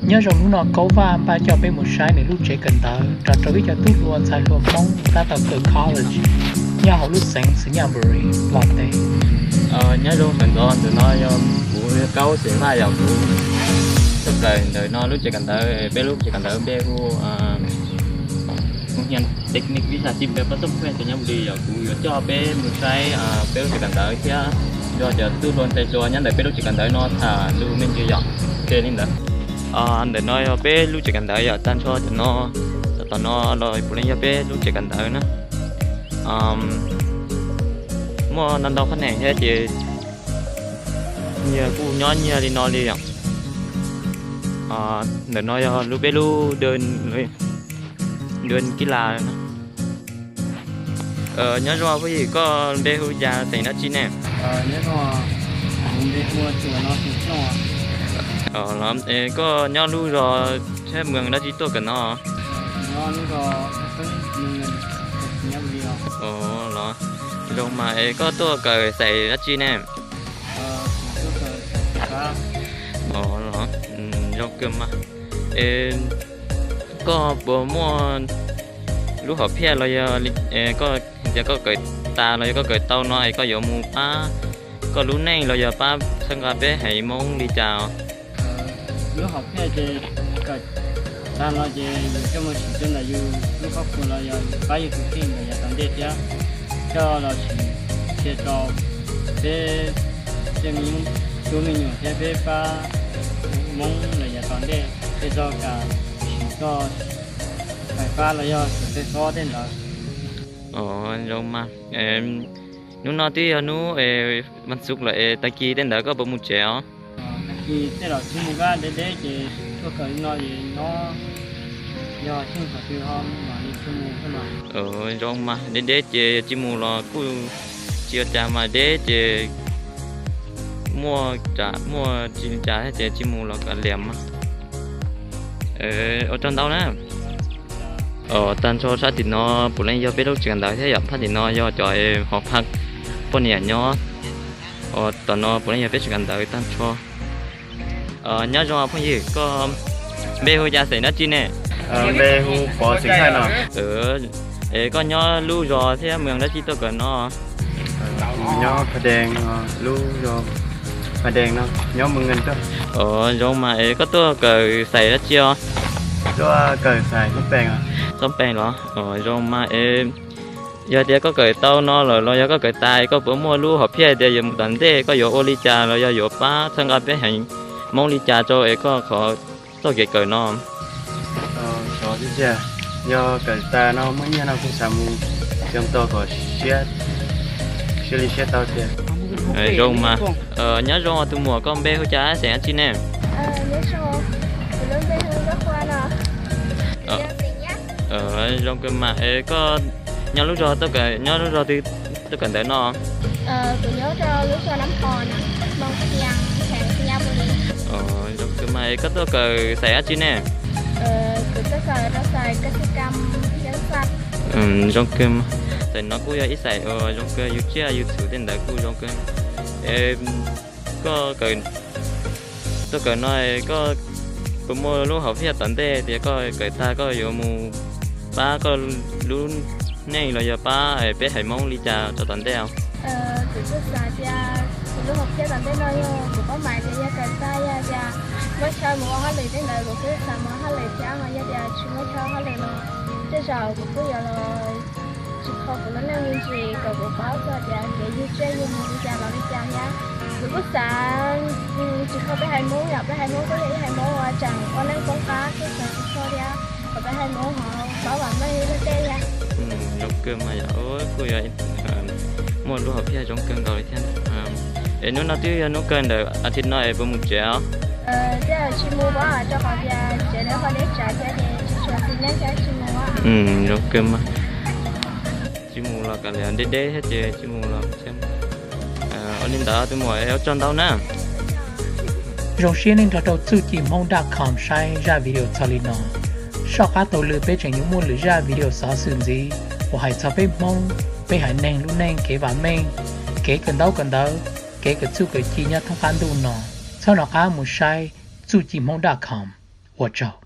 Nyob zoo, hnub no Kaub Vaj npaj coj peb mus saib nws lub tsev kawm ntawv nrog rau ib co tub hluas ntxhais hluas Hmoob tab tom kawm college nyob hauv lub xeev Xayaburi los teb. Nyob zoo, ntawm no yog kuv Kaub Xeem Vaj, yog kuv tuaj kawm ntawm no lub tsev kawm ntawv. Peb lub tsev kawm ntawv npe hu Hmoob Hiam Technic Visa Center Pab Xoob Phuj Xayaburi. Yog kuv yuav coj peb mus saib peb lub tsev kawm ntawv thiab nrog cov tub hluas ntxhais hluas nyob ntawm peb lub tsev kawm ntawv no tham lus me ntsis yom. Ces li ntawd, ntawm no yog peb lub tsev kawm ntawv yom. Tag nrho cov no, tom no los puav leej yog peb lub tsev kawm ntawv na. Muaj ntau ntau qhab nees thiab ces nyias kuj nyob nyias li no li yom. Ntawm no yog lub, peb lub dua kib las. Nyob zoo phooj ywg, koj npe hu cas, xeem dab tsi ne? Los, koj nyob lub zos thiab moos dab tsi tuaj kawm no? Los, zoo mas es koj tuaj kawm xeem dab tsi ne? Los, zoo kawg mas. Es koj puas muaj lub hom phiaj los yog koj hais tias koj kawm tas los yog koj kawm tau no es koj yuav mus pab koj lub neej los yog pab txhawb nqa peb haiv Hmoob li cas? Lub hom phiaj ces kawm tag no ces yus coj mus siv rau ntawm yus lub qhov kuv los yog pab yus tus kheej ntawm yav tom ntej thiab coj los siv qhia rau peb tej me nyuam, tub me nyuam thiab peb pab Hmoob ntawm yav tom ntej, tej txoj kev siv txoj fais fab los yog siv fais fab tej ntawd. Zoo mas. Hnub no twb yog hnub vas xuv lawm es tag kis tej ntawd koj puas mus tsev os? Tag kis tej zaum tsis mus, deb deb ces tuaj kawm li no ces nyob, yog tsis muaj qhov twg ho mam li mus thiab mas. Zoo mas, deb deb ces tsis mus los kuj tsis ua cas mas, deb ces muaj, muaj tsis li cas thiab ces tsis mus los kav liam mas. Ua tsaug ntau na. Tag nrho sab tim no puav leej yog peb lub tsev kawm ntawv thiab yom, phab tim no yog cov hauv phaj poj niam nyob. Tom no puav leej yog peb tsev kawm ntawv tag nrho. Nyob zoo phooj ywg, koj npe hu cas, xeem dab tsi ne? Npe hu Pov Xeem Thaij no. Es koj nyob lub zos thiab moos dab tsi tuaj kawm no? Nyob Pha Dees, lub zos Pha Dees no, nyob moos nkees tuaj. Zoo mas, es koj tuaj kawm xais dab tsi os? Tuaj kawm xais Xoob Pees. Xoob Pees los? Zoo mas, es yog tias koj kawm tau no lawm los yog koj kawm tas, koj puas muaj lub hom phiaj tias yuav mus tom ntej koj yuav ua li cas los yog yuav pab txhawb nqa peb haiv Hmoob li cas rau es koj qhov txoj kev kawm no? Xyov tiag tiag, yog kawm tas no muaj nyiaj no kuv xav mus coj tau kom siab, siab li siab tau tiag. Zoo mas. Nyob zoo tus muam, koj npe hu cas, xeem dab tsi ne? Zoo kawg mas, es koj nyob lub zos, nyob lub zos twg tuaj kawm ntawv no? Zoo kawg mas, es koj tuaj kawm xais dab tsi ne? Zoo kawg mas, xais no kuj yog ib xais uas zoo kawg, yus tsiaj yus txhu tej ntawd kuj zoo kawg. Es koj tuaj kawm no, koj puas muaj lub hom phiaj tom ntej tias koj kawm tag koj yuav mus pab koj lub neej los yog pab peb haiv Hmoob li cas rau tom ntej os? Kuv kuj xav tias kuv lub hom phiaj tom ntej no yog kuv paub mas tias yog kawm tag yog tias muab chaw mus ua hauj lwm tej ntawd, kuv kuj xav mus ua hauj lwm thiab, ho yog tias tsis muab chaw ua hauj lwm los tej zaum kuv kuj yuav los tsis kho kuv lub neej me ntsis kom kuv paub txog tias kev yug tsiaj yug txhu li cas los li cas thiab. Kuv kuj xav tsis kho peb haiv Hmoob, yog peb haiv Hmoob kuj yog ib haiv Hmoob uas tseem ua neej poob qab, kuj xav tsis kho thiab kom peb haiv Hmoob ho paub vam meej ib lub teb thiab. Zoo kawg mas, yog kuj yuav muaj lub hom phiaj zoo kawg nkaus li thiab. Es hnub no twb yog hnub kawg ntawm as thiv no es puas mus tsev os? Tej zaum tsis mus, rau qhov tias tsev lawv ho deb tsawv thiab ces tsis tshua xis neej thiab tsis mus. Zoo kawg mas, tsis mus los kav liam, deb deb thiab ces tsis mus los thiab. Ua li ntawd tus muam, ua tsaug ntau na. Zoo siab nej nrog rau txuj ci hmoob dot com saib zaj video txog li no. Soj qab taug lw peb tseem yuav muaj lwm zaj video xov xwm ntxiv uas hais txog peb Hmoob, peb haiv neeg lub neej, kev vam meej, kev kawm ntaub kawm ntawv, kev kawm txuj kawm ci nyob thoob qab ntuj no. Txhob rov qab mus saib txuj ci hmoob dot com. Ua tsaug.